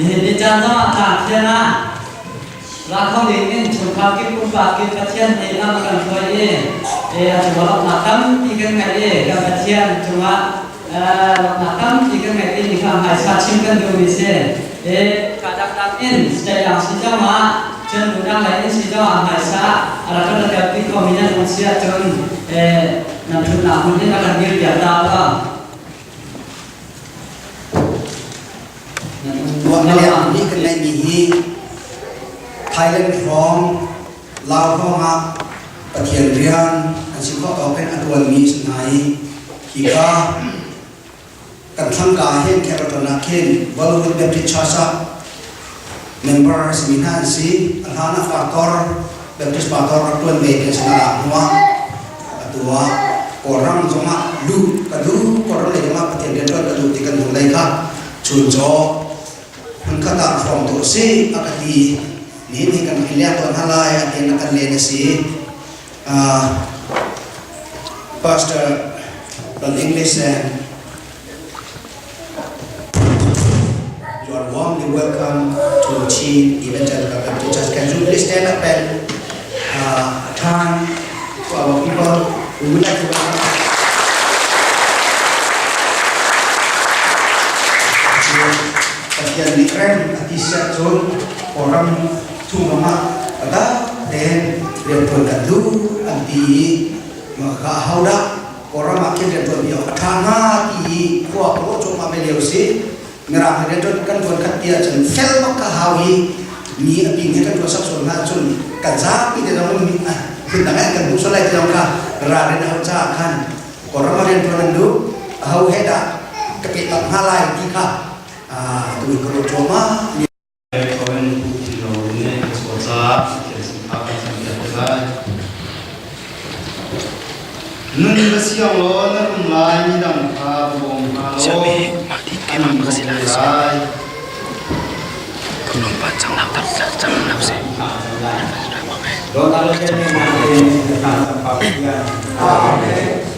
Nihin ni caan zongah tlang thian ah ra kho ding in chungkhar kip pumpak kip Pathian nih lam a kan hruai i e a cungah lawmhnak tampi kan ngeih i kan Pathian cungah lawmhnak tampi kan ngeih timi kha hmaisa chim kan duhmi si. E ka dangdang in state dang si zongah cun bu dang lei in si zongah hmaisa a rak kan tel khomi nan um si ahcun e nan thutnak hmun in a kan dir piak ta lo. Ruahnak nih kan ngeihmi hi Thailand hrawng Lao hrawngah Pathian rian an si khawh tawk in a ṭuanmi si hna i hika kan thlangka hin Carrollton ah khin Bollywood Baptist Church ah member a simi hna an si. A hlan ah pastor Baptist pastor rak ṭuan ve ti a si na hnuah atu ah Kawlram zongah luh ka duh, Kawlram lei zongah Pathian rian ṭuan ka duh ti kan hmuh lei kha chuncaw hmunkhat ah hrawm tu a si a ka ti. Nihin hi kan rak i leng tawn hna lai a ti na kan len a si. Pastor Don English and you are warmly welcome to Chin Evangelical Baptist Church. Can you please stand up and turn to our people? We would like to welcome Pathian nih rem a ti siah cun Kawlram chung ram ah pada tein rianṭuan kan duh an ti i mah kha ahodah Kawlram ah khin rianṭuan mi awk a ṭha hnga ti i khua ka ruah cuahmah ve lio si. Mirang he rianṭuan kan ṭuan khat ti ahcun fel bak ka hau i mi a ping he kan ṭuan sak sual hna ahcun kan zapi te zong mi phundang in kan duh sual lai ti zong kha ralrin a hauh caah khan Kawlram ah rianṭuan an duh aho he dah ka pehtonh hna lai ti kha tu in ka ruah cuahmah. Nun na siang law na rum lai midang kha va bawm hna law an bawm lai. Amen.